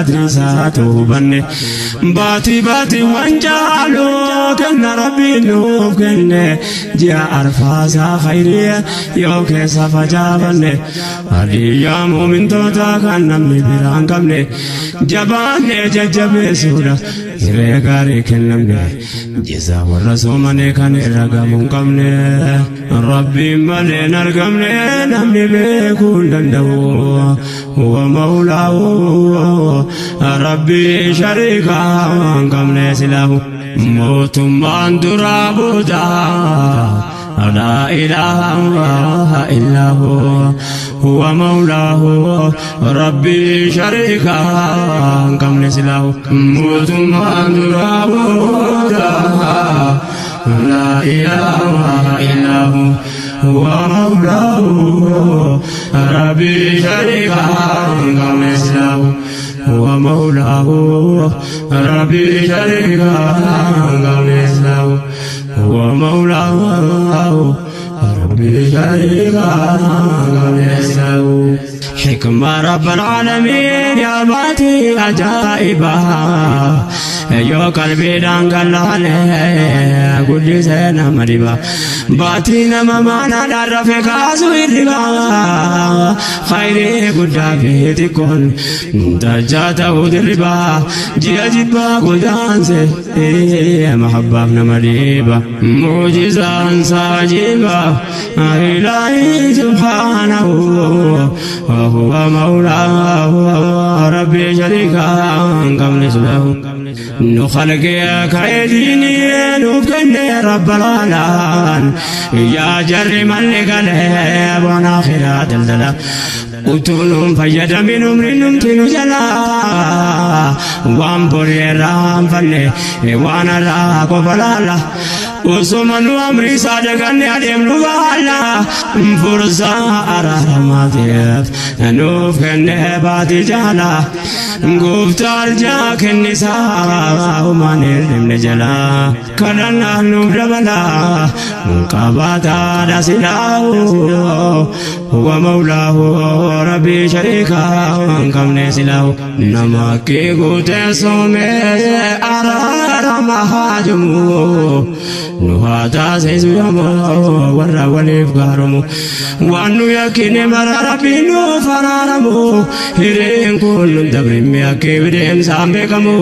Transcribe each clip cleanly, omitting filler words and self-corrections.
Qadriisaatu hubanne baatii baatii waan caaluu kenna Rabbiin nuuf kenne ji'a arfaasaa khayriya yoo keessa facaafanne hadiyyaa muumintoota kan namni biraan qabne jabaanne jajjabeessuudha hiree gaarii kennamne jizaa warra soomane kan irra gamuu hin qabne Rabbiin malee hin argamne namni beekuu hin danda'u. هو مولاه ربي شريكا قمنا سلاه موتمان درابودا لا إله إلا هو هو مولاه ربي شريكا قمنا سلاه موتمان درابودا لا إله إلا هو هو مولاه ربي شريكا مثله هو مولاه ربي شريكا مثله هو مولاه ربي شريكا مثله. حكمة رب العالمين يا باتي عجائبا yoo qalbiidhaan gallaane guddisee nama dhiba baatii nama maanaadhaan rafe kaasu hirriba khayrii guddaa fi xiqqoon dachaa ta'uu dirriba ji'a jibbaa godaanse mahabbaaf nama dhiiba muujizaan saajiba ilaahi subhaanahu وهو مولاه ربي شريكا قبل سلاه نخلق كايديني نفكني رب العالمين يا جر من لقلب وناخرة دلدلا utuun fayyadamin umriin numti nu jalaa waan borii irraa hanfanne waan irraa qofa laalla osoma nu amri isaa daganne adeemnu baala fursaa araaramaatiif nuuf kenne baatii jaala gooftaa arjaa kennisaa humaan hirribne jalaa kadhannaa nuuf dabala qabaataadha silaahu huwa mawlaahu rabbii shariikaa hin qabne silaahu nama kee guutee soomee araarama haajumu nu haa taasisu yamoo warra waliif gaaromu waan nu yakkine mara Rabbiin nuuf araaramu hireen kun nun dabrimme akka deemsaan beekamu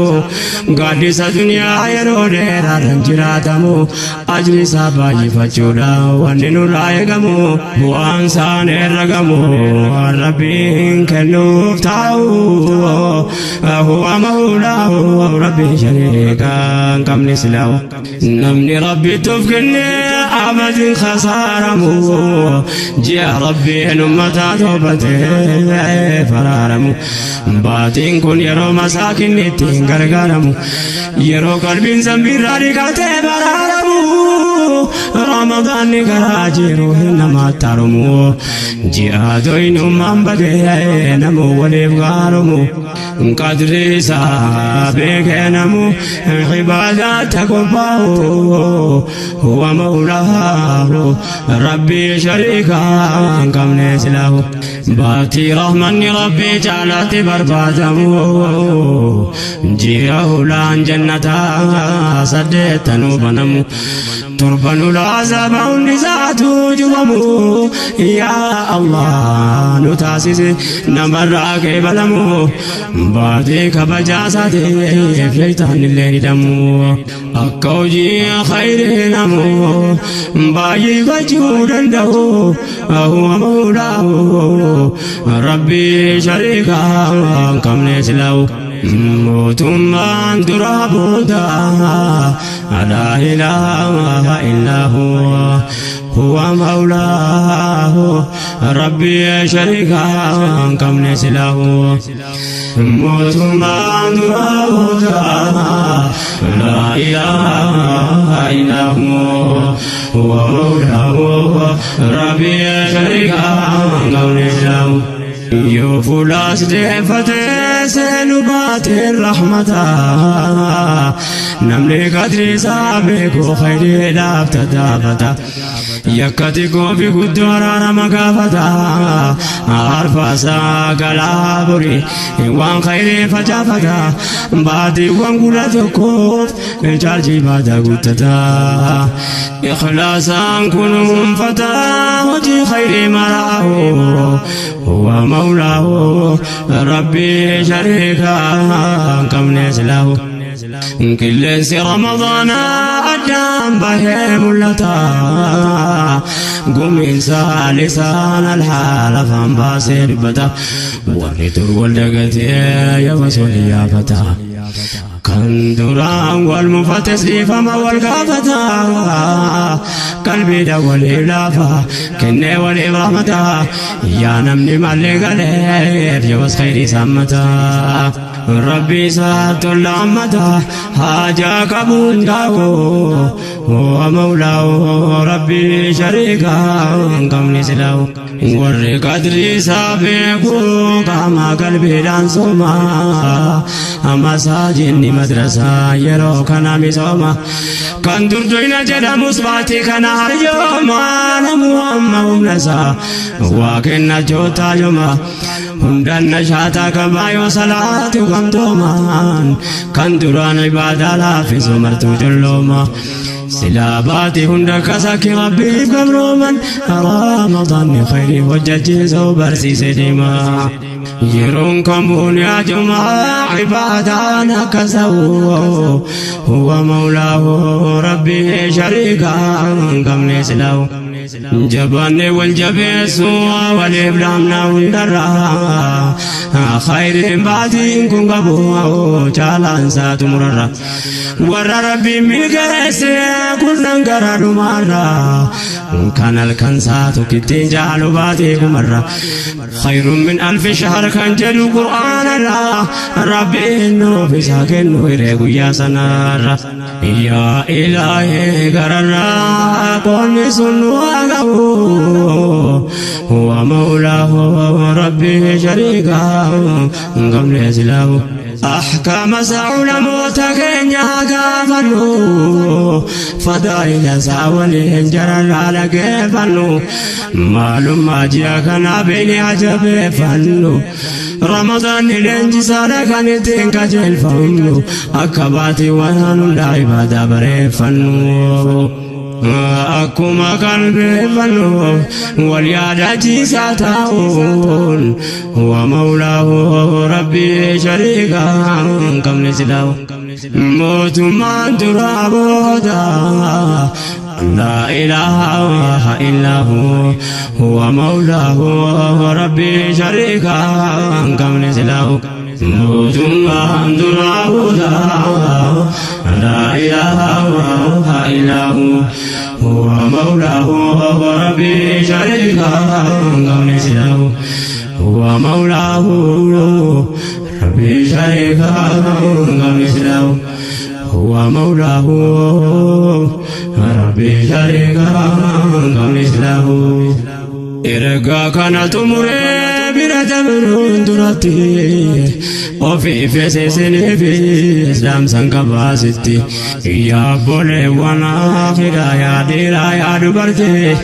gaaddisa duniyaa yeroo dheeraadhaan jiraatamu ajri isaa baay'ifachuudha wanni nurraa eegamu bu'aan isaan herragamu waan Rabbiin kennuuf taa'u huwa mawlaahu rabbii shariikaa hin qabne silaahu namni Rabbitti of kenne abadin khasaaramu ji'a Rabbiin ummataa toobatee faraaramu baatiin kun yeroo masaakinni ittiin gargaaramu yeroo qalbiin zambiirraa dhiqatee baraaramu Ramadaanni karaa jiru hin namaatti haromu ji'a doyinummaan badee namu waliif gaaromu qadri isaa beekee namu ibaadaatti qophaa'u huwa mawlaahu rabbii shariikaa hin qabne silaahu baatii rahmanni rabbii caalaatti barbaadamu ji'a hulaan jannataa saddeettanuu banamu torban ulaa azaba hundi isaatu jubamu yaa Allah nu taasise namarraa qeebalamu baatii kabajaa isaatiif shaytaan illee hidhamu akka hojii khayrii namu baay'ifachuu danda'u huwa mawlaahu rabbii shariikaa hin qabne silaahu mootummaan duraa booda laa ilaaha illaa huwa huwa mawlaahu rabbii shariikaa hin qabne silaahu mootummaan duraa booda laa ilaaha illaa huwa huwa mawlaahu rabbii shariikaa hin qabne silaahu yoo fuulaas deeffatee seenu baateen rahmataa. Namni qadri isaa beeku khayriidhaaf tattaafata. Yakkati koofi guddoo araarama gaafata. Arfaasaa galaa borii waan khayrii facaafata. Baatiiwwan 11f chaarjii baata guuttata. Ikhlaasaan kunuunfata hojii khayrii maraahu. Huwa mawlaahu rabbii shariikaa hin qabne silaahu. Qilleensi Ramadaanaa addaan bahee mul'ata. Gumiinsa lisaan alhaal afaan baasee dubbata. Warri dur wal dagatee yeroo sun iyyaafata. Kan duraan wal mufates dhiifama wal gaafata. Qalbiidha waliif laafa kennee waliif rahmata. Yaa namni malli galeef yoos khayrii saammata. Rabbi isaa tola ammata haajaa qabu hundaa'u. Huwa mawlaahu rabbi shariikaa hin qabne silaa'u. Warri qadrii isaa beeku qaama qalbiidhaan sooma. Masaajinni madrasaa yeroo kana misooma. Kan durdoyna jedhamus baatii kana harjooma. Namu amma humna isaa waa kenna jootaa yooma. Hundaan nashaataa qabaa yoo salaatu gamtoomaan. Kan duraan ibaadaa laaffisu martuu collooma. Silaa baatii hunda kasakki rabbiif gabrooman. Ramadaanni khayrii hojjechiisuu barsiise deema. Yeroon kamuun yaa jumaa ibaadaan akka sa'u. Huwa mawlaahu rabbii shariikaa hin qabne silaa'u. Jabaanne wal jabeessu waliif dhaamna hundarra. Khayriin baatiin kun qabu caalaan isaa xumurarra. Warra rabbiin milkeesse kurnan gara dhumaarra. Kan halkan isaa tokkittiin jaalu baatii kumarra. Khayrun min alfi shahr kan jedhu Qur'aanarra. Rabbiin nuuf isaa kennu hiree guyyaa sanarra. Yaa Ilaahii gararraa qoonni sun nu haa ga'u. Huwa mawlaahu rabbii shariikaa hin qabne silaahu. Ahkaama isaa ulamoota keenya gaafannu. Fadaa'ila isaa waliin jararraa dhageeffannu. Maalummaa ji'a kanaa beeknee ajabeeffannu. Ramadaanni leenjisaadha kan ittiin qajeelfamnu. Akka baatiiwwan hundaa ibaadaa bareeffannu. Akkuma qalbeeffannu wal yaadachiisaa ta'uun. Huwa mawlaahu rabbii shariikaa hin qabne silaa'u. Mootummaan duraa booda laa ilaaha illaa hu. Huwa mawlaahu rabbii shariikaa hin qabne silaa'u. Mootummaan duraa booda laa ilaaha illaa hu. Huwa mawlaahu rabbii shariikaa hin qabne silaa'u. Huwa mawlaahu rabbii shariikaa hin qabne silaa'u. Huwa mawlaahu rabbii shariikaa hin qabne silaa'u. Ergaa kana xumuree bira dabruun duratti ofii feesisiniifis dhaamsan qabaasitti. Yaa obboleewwan akhiraa yaa dhiiraa yaa dubartii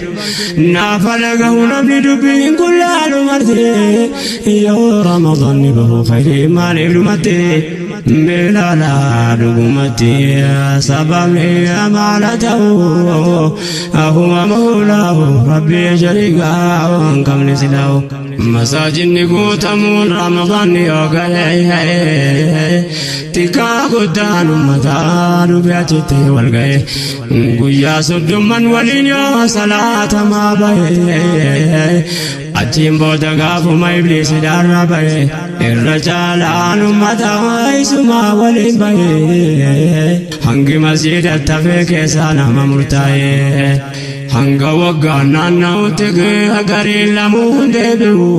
naafa dhagahu namni dubbiin kun laalu marti. Yoo Ramadaanni bahu khayrii maaliif dhumatti? Miilaalaa dhugumatti sababni maala ta'u. Huwa mawlaahu rabbii shariikaa hin qabne silaa'u. Masaajinni guutamuun Ramadaanni yoo gahe xiqqaa guddaan uummataa dhufe achitti wal gahe. Guyyaa 30 waliin yoo salaatamaa bahe achiin booda gaafuma ibliisi dhaarra bahe irra caalaan uummataa isumaa waliin bahe. Hangi masjiidatti hafee keessaa nama murtaa'e. Hanga waggaan naanna'utti gariin lamuun deebi'u.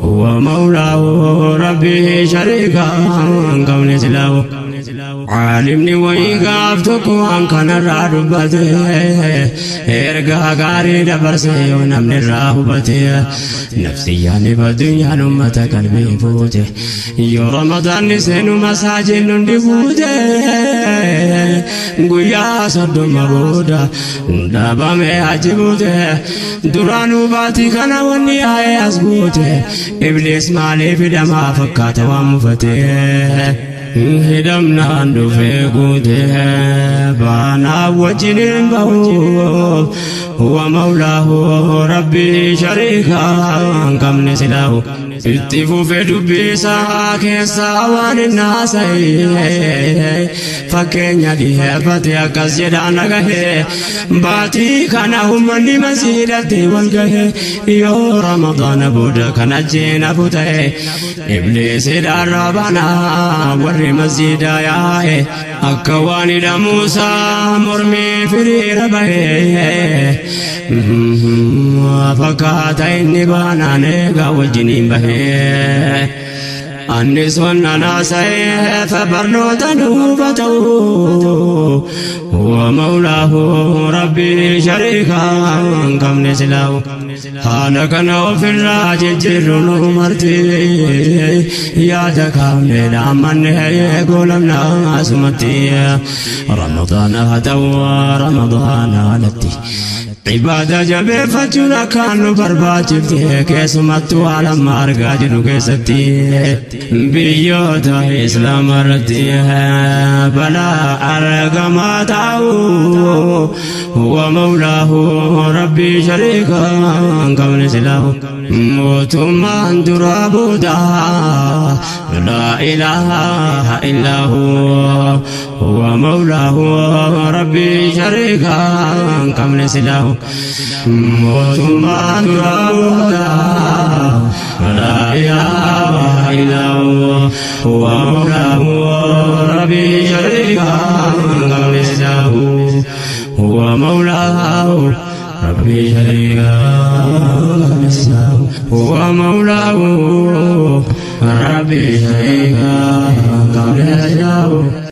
Huwa mawlaahu rabbii shariikaa hin qabne silaa'u. Caalimni wayii gaaf tokko waan kanarraa dubbate, ergaa gaarii dabarse yoo namni irraa hubate. Nafsiyyaan addunyaan ummata qalbii fuute, yoo Ramadaanni seenu masaajin hundi guute. Guyyaa 30 booda dhaabame achi buute. Duraanuu baatii kana wanni yaa'ee as guute, Ibliis maaliif hidhamaa fakkaata waan mufate? Hidhamnaan dhufee guute, baanaa wajjin hin bahu. Huwa mawlaahu rabbii shariikaa hin qabne silaahu. Itti fufe dubbisaa keessaa waan hin haasa'e, fakkeenya dhiheeffate akkas jedhaan dhagahe: baatii kana ummanni masiidhatti wal gahe, yoo Ramadaana booda kan ajjeenafu ta'e, Ibliisidhaan rabanaa warri masjiida yaa'e akka waan hidhamuusaa mormii firiira bahe fakkaata. Inni baanaan eegaa wajjiniin bahee. Annis wannan haasa'eef barnoota nuufa ta'u. Huwa mawlaahu rabbii shariikaa hin qabne silaahu. Haala kana ofirraa jijjiirru nu marti, yaada kaafne dhaammanne goolamna asumatti. Ramadaana haa ta'u, Ramadaana alatti ibaada jabeeffachuun akkaan nu barbaachifte, keessumattuu haala amma argaa jirru keessatti biyyoota Islaama irratti balaa argamaa ta'u. Huwa mawlaahu rabbii shariikaa hin qabne silaahu. Mootummaan duraa booda laa ilaaha illaa hu. Huwa mawlaahu rabbii shariikaa hin qabne silaahu. Mootummaan duraa booda laa ilaaha illaa hu. Huwa mawlaahu rabbii shariikaa hin qabne silaahu. Huwa mawlaahu rabbii shariikaa hin qabne silaahu. Huwa mawlaahu rabbii shariikaa hin qabne silaahu.